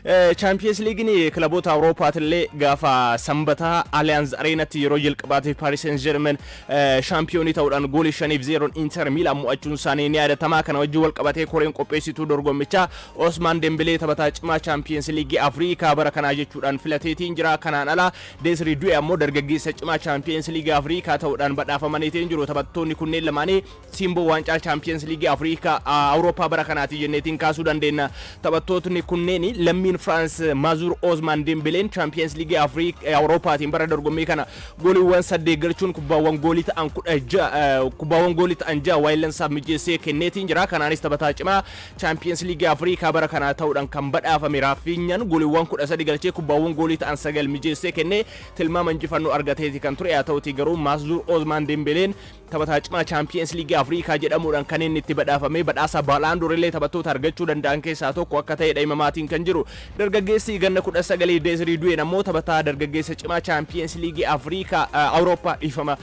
Chaampiyeens Liigiin kilaboota Awurooppaatillee gaafa Sanbataa Aliyaanz Areenatti yeroo jalqabaatiif Paaris Seen Jeermen shaampiyoonii ta'uudhaan goolii 5-0 Inter Miilaan mo'achuun isaanii ni yaadatama. Kana wajjin wal qabatee koreen qopheessituu dorgommichaa Osmaan Dembelee taphataa cimaa Chaampiyeens Liigii Afrikaa bara kanaa jechuudhaan filateetiin jira. Kanaan ala Desiree Du'e ammoo dargaggeessa cimaa Chaampiyeens Liigii Afrikaa ta'uudhaan badhaafamaniitiin jiru. Taphattoonni kunneen lamaanii simboo waancaa Chaampiyeens Liigii Afrikaa Awurooppaa bara kanaati jenneetiin kaasuu dandeenya. Taphattootni kunneen lammiin Firaans Maazur Osmaan Dembeleen Chaampiyeens Liigii Afrikaa Awurooppaatiin bara dorgommii kana gooliiwwan 8 galchuun kubbaawwan goolii ta'an 6 waayillansaaf mijeessee kenneetiin jira. Kanaanis taphataa cimaa Chaampiyeens Liigii Afrikaa bara kanaa ta'uudhaan kan badhaafame Raafiinyaan gooliiwwan 13 galchee kubbaawwan goolii ta'an 9 mijeessee kennee tilmaama injifannoo argateeti kan ture. Haa ta'utii garuu Maazur Osmaan Dembeleen taphataa cimaa Chaampiyeens Liigii Afrikaa jedhamuudhaan kan inni itti badhaafame badhaasa Baalaandoor illee taphattoota argachuu danda'an keessaa tokko akka ta'edha himamaatiin kan jiru. Dargaggeessi ganna 19 Deesirii Du'een ammoo taphataa dargaggeessa cimaa Chaampiyeens Liigii Afrikaa Awurooppaa dhiifama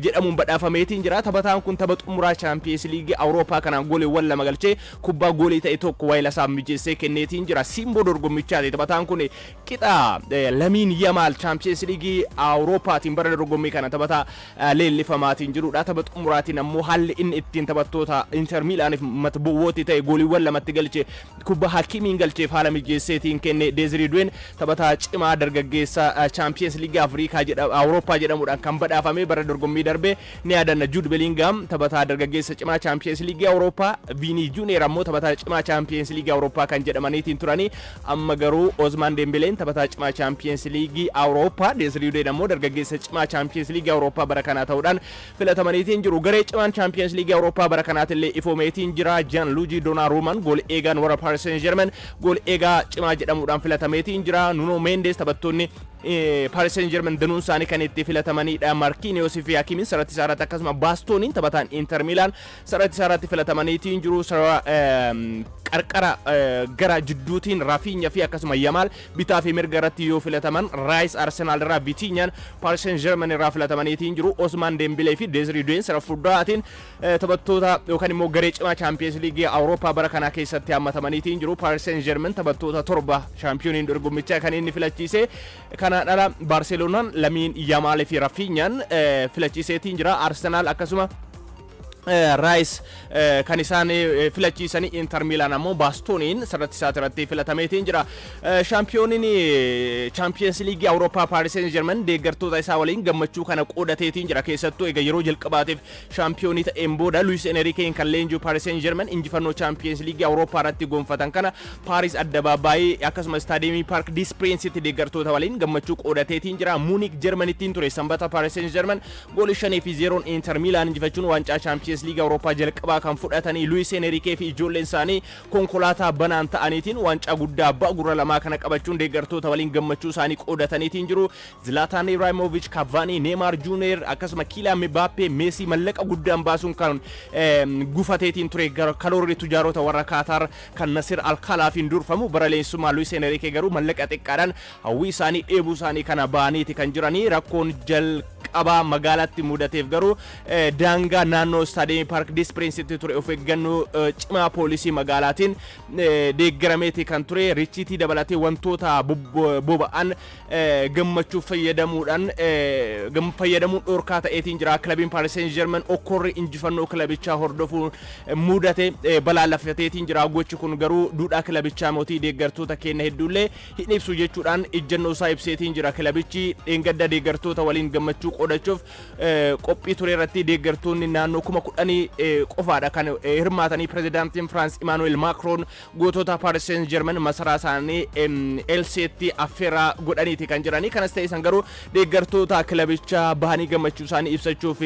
jedhamuun badhaafameetiin jira. Taphataan kun tapha xumuraa Chaampiyeens Liigii Awurooppaa kanaan gooliiwwan 2 galchee kubbaa goolii ta'e tokko waayilasaaf mijeessee kenneetiin jira. Simboo dorgommichaati. Taphataan kun qixa Lamiin Yamaal Chaampiyeens Liigii Awurooppaatiin bara dorgommii kana taphataa leellifamaatiin jirudha. Tapha xumuraatiin ammoo haalli inni ittiin taphattoota Inter Miilaaniif matbowwooti ta'e gooliiwwan 2tti galche kubba Hakimiin galcheef haala mijeesseetiin kenne. Deezirii Du'een taphataa cimaa dargaggeessa Chaampiyeens Liigii Afrikaa Awurooppaa jedhamuudhaan kan badhaafame bara dorgommii darbe ni yaadanna. Juud Belingaam taphataa dargaggeessa cimaa Chaampiyeens Liigii Awurooppaa, Viinii Juuniyer ammoo taphataa cimaa Chaampiyeens Liigii Awurooppaa kan jedhamaniitiin turanii. Amma garuu Osmaan Dembeleen taphataa cimaa Chaampiyeens Liigii Awurooppaa, Deezirii Du'een ammoo dargaggeessa cimaa Chaampiyeens Liigii Awurooppaa bara kanaa ta'uudhaan filatamaniitiin jiru. Garee cimaan Chaampiyeens Liigii Awurooppaa bara kanaatillee ifoomeetiin jira. Gianluigi Donnarummaan gool eegaan warra Paris Saint-Germain gool eegaa cimaa jedhamuudhaan filatameetiin jira. Nuno Mendes taphattoonni Paris Saint-Germain danuun isaanii kan itti filatamanidha. Marquinhos fi Hakimiin sarara isaarratti akkasuma Bastooniin taphataan Inter Milan sarara isaarratti filatamaniitiin jiru. Sarara qarqara gara jidduutiin Rafinha fi akkasuma Yamal bitaa fi mirga irratti yoo filataman, Rice Arsenal irraa, Vitinhaan Paris Saint-Germain irraa filatamaniitiin jiru. Osman Dembele fi Desiree Doué sarara fuulduraatiin taphattoota yookaan immoo garee cimaa Chaampiyeens Liigii Awurooppaa bara kanaa keessatti hammatamaniitiin jiru. Paris Saint-Germain taphattoota 7 shaampiyooniin dorgommichaa kan inni filachiise. Kanaan ala Baarseloonaan Lamiin Yamaal fi Rafinhaan filachiiseetiin jira. Arsenal akkasuma Raayis kan isaan filachiisanii, Inter Miilaan ammoo Baastooniin sarratti isaati irratti filatameetiin jira. Shaampiyooniin Chaampiyeens Liigii Awurooppaa Paaris Seen Jermen deeggartoota isaa waliin gammachuu kana qoodateetiin jira. Keessattuu egaa yeroo jalqabaatiif shaampiyoonii ta'een booda Luis Enriqueen kan leenji'u Paaris Seen Jermen injifannoo Chaampiyeens Liigii Awurooppaa irratti gonfatan kana Paaris addabaabaayii akkasuma istaadiyeemii Paark Dis Piriinsitti deeggartoota waliin gammachuu qoodateetiin jira. Muunik Jermenittiin ture Sanbata Paaris Seen Jermen goolii 5-0 Inter Miilaan injifachuun waancaa Chaampiyeens Liigii Awurooppaa jalqabaa kan fudhatanii. Luis Enriquee fi ijoolleen isaanii konkolaataa banaan ta'aniitiin waancaa guddaa abbaa gurra lamaa kana qabachuun deeggartoota waliin gammachuu isaanii qoodataniitiin jiru. Zlatan Ibrahimovic, Cavani, Neymar Junior akkasuma Kylian Mbappe, Messi mallaqa guddaan baasuun kan gufateetiin ture karoorri tujaarota warra Kaataar kan Nasir Al-Khalaafiin durfamu. Bara leenjisummaa Luis Enrique garuu mallaqa xiqqaadhaan hawwii isaanii dheebuu isaanii kana ba'aniiti kan jiranii. Rakkoon jalqabaa magaalaatti mudateef garuu daangaa naannoo istaadiyeemii Paark Dis Piriinsitti ture of eeggannoo cimaa poolisii magaalaatiin deeggarameeti kan ture. Richiitii dabalatee wantoota boba'an gammachuuf fayyadamuudhaan fayyadamuun dhorkaa ta'eetiin jira. Kilabiin Paris Saint-Germain okkorri injifannoo kilabichaa hordofuun mudate balaaleffateetiin jira. Gochi kun garuu duudhaa kilabichaa mootii deeggartoota keenya hedduullee hin ibsu jechuudhaan ejjennoo isaa ibseetiin jira. Kilabichi dheengadda deeggartoota waliin gammachuu qoodachuuf qophii ture irratti deeggartoonni naannoo 10,000 qofaadha kan hirmaatanii. Pirezidaantiin Firaans Imaanu'eel Maakroon gootota Paris Saint-Germain masaraa isaanii Elseetti affeeraa godhaniiti kan jiranii. Kanas ta'e san garuu deeggartoota kilabichaa bahanii gammachuu isaanii ibsachuuf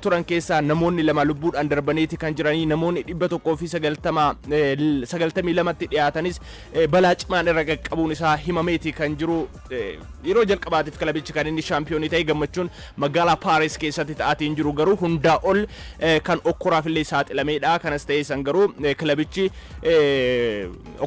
turan keessaa namoonni 2 lubbuudhaan darbaniiti kan jiranii. Namoonni 192tti dhiyaatanis balaa cimaan irra qaqqabuun isaa himameeti kan jiru. Yeroo jalqabaatiif kilabichi kan inni shaampiyoonii ta'e gammachuun magaalaa Paaris keessatti ta'aatiin jiru garuu hundaa ol kan okkoraaf illee saaxilameedha. Kanas ta'e san garuu kilabichi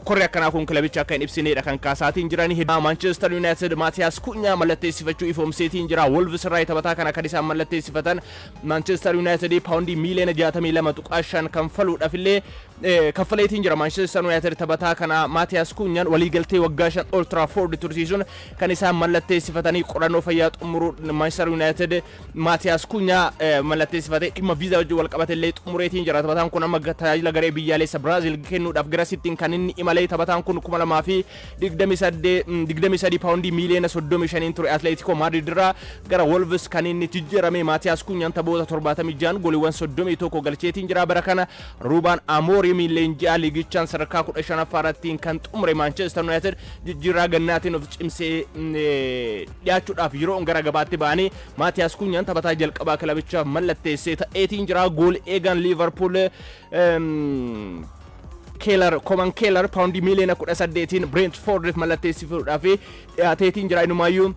okkorri akkanaa kun kilabicha akka hin ibsineedha kan kaasaatiin jiranii. Manchester United Maatiyaas Kunyaa mallatteessifachuu ifoomseetiin jira. Wolves irraa taphataa kana kan isaan mallatteessifatan Manchester United paawundii miiliyoona 62.5 kanfaluudhaaf illee Kaffaleetiin jira Manchester United taphataa kana. Maatiyaas Kunyaan waliigaltee waggaa 5 Old Trafford tursiisuun kan isaan mallatteessifatanii. Qorannoo fayyaa xumuruu Manchester United Maatiyaas Kunyaa mallatteessifatee dhimma viizaa wajjin wal qabate illee xumureetiin jira. Taphataan kun amma tajaajila garee biyyaalessa Biraazil kennuudhaaf gara sittiin kan inni imalee. Taphataan kun 2023 paawundii miiliyoona 35 ture Atleetico Madrid irraa gara Wolves kan inni jijjiirame. Maatiyaas Kunyaan taphoota 76 gooliiwwan 31 galcheetiin jira bara kana. Ruuban Amooriim leenji'aa liigichaan sadarkaa 15ffaa irratti kan xumure Manchester United jijjiirraa gannaatiin of cimsee dhiyaachuudhaaf yeroo gara gabaatti ba'anii Maatiyaas Kunyaan taphataa jalqabaa kilabichaaf mallatteessee ta'eetiin jira. Gool eegan Liverpool Keelar, Koman Keelar paawundii miiliyoona 18 Brentford mallatteessisuudhaaf dhiyaateetiin jira. Inumaayyuu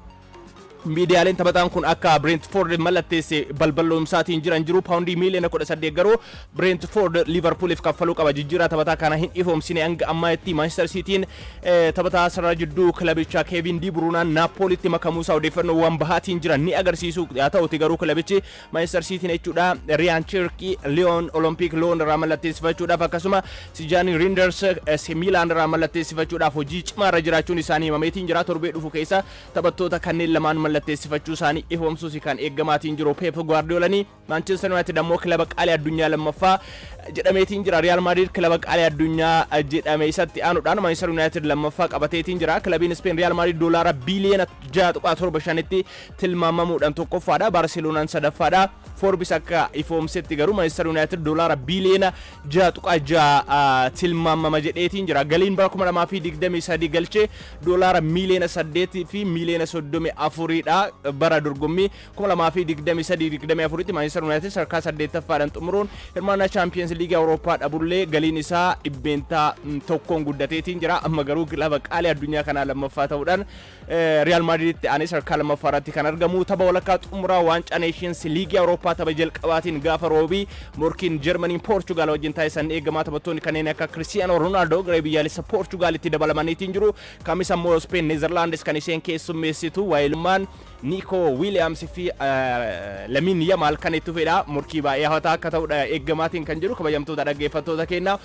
miidiyaaleen taphataan kun akka Brentford mallatteesse balballoomsaatiin jiran jiru. Paawundii miiliyoona 18 garuu Brentford Liverpooliif kaffaluu qaba. Jijjiirraa taphataa kana hin ifoomsine hanga ammaatti. Manchester Cityin taphataa sarara jidduu kilabichaa Kevin De Bruyne Napolitti makamuusaa odeeffannoowwan bahaatiin jiran ni agarsiisu. Haa ta'uti garuu kilabichi Manchester Cityin jechuudha Ryan Cherki Lyon, Olympic Lyon irraa mallatteessifachuudhaaf, akkasuma Tijjani Reijnders Milan irraa mallatteessifachuudhaaf hojii cimaa irra jiraachuun isaanii himameetiin jira. Torbee dhufu keessa taphattoota kanneen lamaan mallatteessifachuu isaanii ifoomsuus kan eeggamaatiin jiru Pep Guardiolanii. Manchester United ammoo kilaba qaalii addunyaa lammaffaa jedhameetiin jira. Real Madrid kilaba qaalii addunyaa jedhame isatti aanuudhaan Manchester United lammaffaa qabateetiin jira. Kilabiin Spain Real Madrid doolaara biiliyoona 6.75tti tilmaamamuudhaan tokkoffaadha. Barceelonaan sadaffaadha. Forbes akka ifoomsetti garuu Manchester United doolaara biiliyoona 6.6 tilmaamama jedheetiin jira. Galiin bara 2023 galchee doolaara miiliyoona 8 fi miiliyoona 34dha. Bara dorgommii 2023-24tti Manchester United sadarkaa saddeettaffaadhaan xumuruun hirmaannaa Champions League Awurooppaa dhabullee galiin isaa 1%n guddateetiin jira. Amma garuu kilaba qaalii addunyaa kanaa lammaffaa ta'uudhaan Real Madriditti aanee sadarkaa lammaffaa irratti kan argamu. Tapha walakkaa xumuraa waancaa Nations League Awurooppaa tapha jalqabaatiin gaafa roobii morkiin Jarmaniin Poorchugaal wajjin taasisan eegamaa. Taphattoonni kanneen akka Cristiano Ronaldo garee biyyaalessa Poorchugaalitti dabalamaniitiin jiru. Kamis ammoo Speen Neezerlaandis kan isheen keessummeessitu, waayilummaan Nico Williams fi Lamine Yamal kan itti fedha. Morkii baay'ee hawwataa akka ta'udha eeggamaatiin kan jiru, kabajamtoota dhaggeeffattoota keenyaa.